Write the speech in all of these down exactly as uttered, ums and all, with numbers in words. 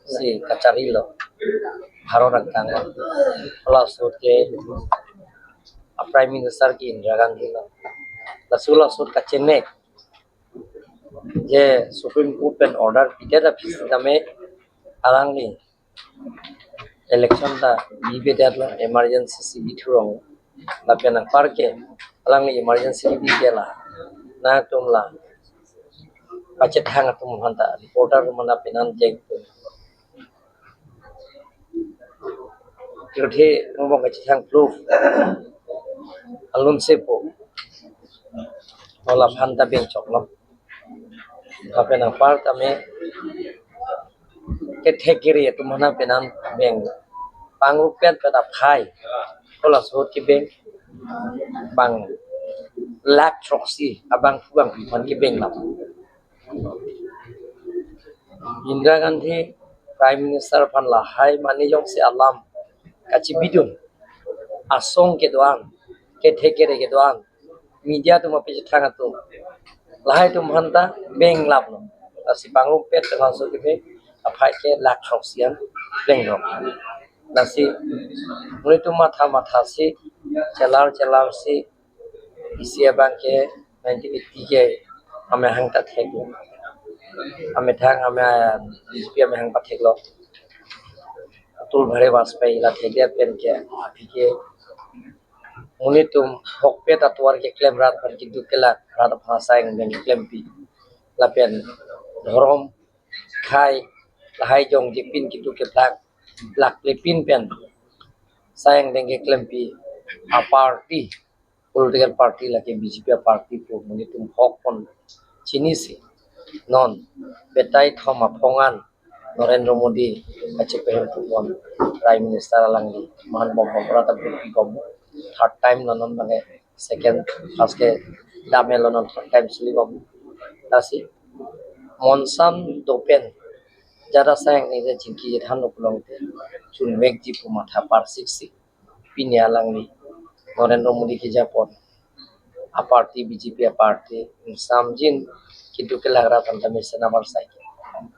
si kacharilo, Bharat angkang lo. Hala ahut ke a Prime Minister ke Indira Gandhi lo. Laso hala ahut kachenek je Supreme Court pen order pidet aphi sitame alangli election ta bibedet lo, emergency si bithurong. Lapen anpar ke alangli emergency bidet la, nangtum la pachethang atum aphan ta, reporter atum aphan ta penan jeng. Pirthe angbong kachethang proof alun sepo. Hala aphan ta beng choklo. Lapen anpar tame kethek kere atum aphan ta penan beng. Pangrupet pen aphai hala ahut kebeng bang lakh throksi abang phu abang phu aphan kebeng lam. Indira Gandhi Prime Minister aphan lahai mane jongsi alam kachibidun, asong kedo-an, kethek kere kedo-an, media atum apachethang atum, lahai atum aphan ta beng laplo. Lasi pangrupet pen hala ahut kebeng aphai ke lakh throksi an beng lo. Lasi monit atum matha matha si, chelar chelar si, isi abang ke nineteen eighty ke amahang ta theklo. Amethang ama B J P amahang patheklo. Atal Bihari Vajpayee la thekdet pen ke aphi ke monit atum ahokpet atovar keklem, rat aphan keduk kelak, rat aphan asai angdeng keklempi. Lapen dhorom, khei, lahai jongje pin keduk keplak, plak le pin pen asai angdeng keklempi a party, political party lake B J P a party pu monit atum ahok pon chinisi. Non batai thom aphong an Narendra Modi kachepahem pon Prime Minister alangli man bom bom rat abang pi bom. Third time lo non abang ke, second, first ke dam-et lo, non third time sili bom. Lasi monsan dopen jara asai angdeng je chingki je thanlo pulote chunvekji pu matha parsik si pini alangli Narendra Modi kejapon a party, B J P a party, ingsamjin keduk kelak rat aphan ta mesen aphan asai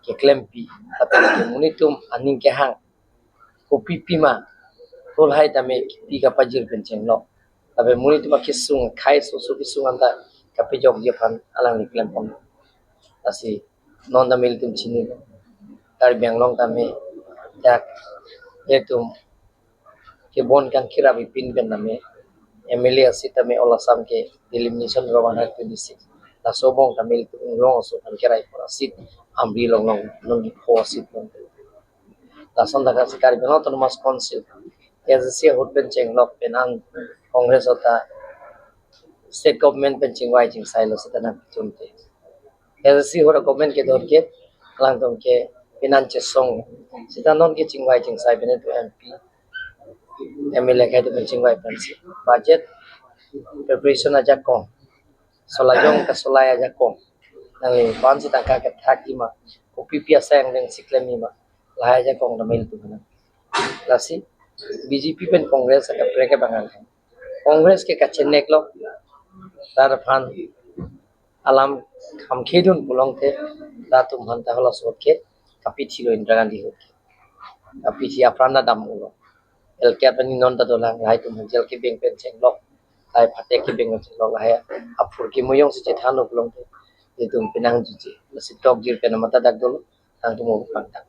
keklempi. Tapi ke monit atum aning kehang, kopi pima, tolhai tame kipi kapajir pen chenglok. Tapi monit atum akesung, khei soso kesung anta kapejokji aphan alangli klempon. Lasi non tame ilitum chini, Karbi Anglong tame dak ilitum kebon kangkirap ipin pen tame M L A aseat tame all Assam ke delimitation round hundred twenty-six. Laso angbong tame ilitum Inglong aso aphan kerai pora seat, Amri along along nonke pho seat along. Lason dak si Karbi Anglong Autonomous Council, K A A C ahut pen chenglok pen an Congress ota state government pen chingvai chingsailo seta nangchunte. K A A C ahut a government kedo ke alangtum ke penan chesong. Seta nonke chingvai chingsai pen itum M P, M L A akhei atum pen chingvai pensi budget preparation ajakong, solajong kasolai ajakong, nangli ko-ansi tangka kethakji ma, kopi pi asai angdeng si klemji ma, lahai ajakong tame ilitum nang. Lasi B J P pen Congress akaprek abang an. Congress ke kachenek lo, rat aphan alam khamkhedun pulote rat atum aphan ta hala ahut ke kapithilo, Indira Gandhi ahut ke kapithi, apran ta dam-ulo. L K R pen non ta dolang, lahai atum aphan jail kebeng pen chenglok, lahai phatek kebeng pen chenglok, lahai aphurkimo jongsi chethanlo pulote itum penang juji. Lasi tokjir pen amat ta dak dolo, nangtum mo pang dak.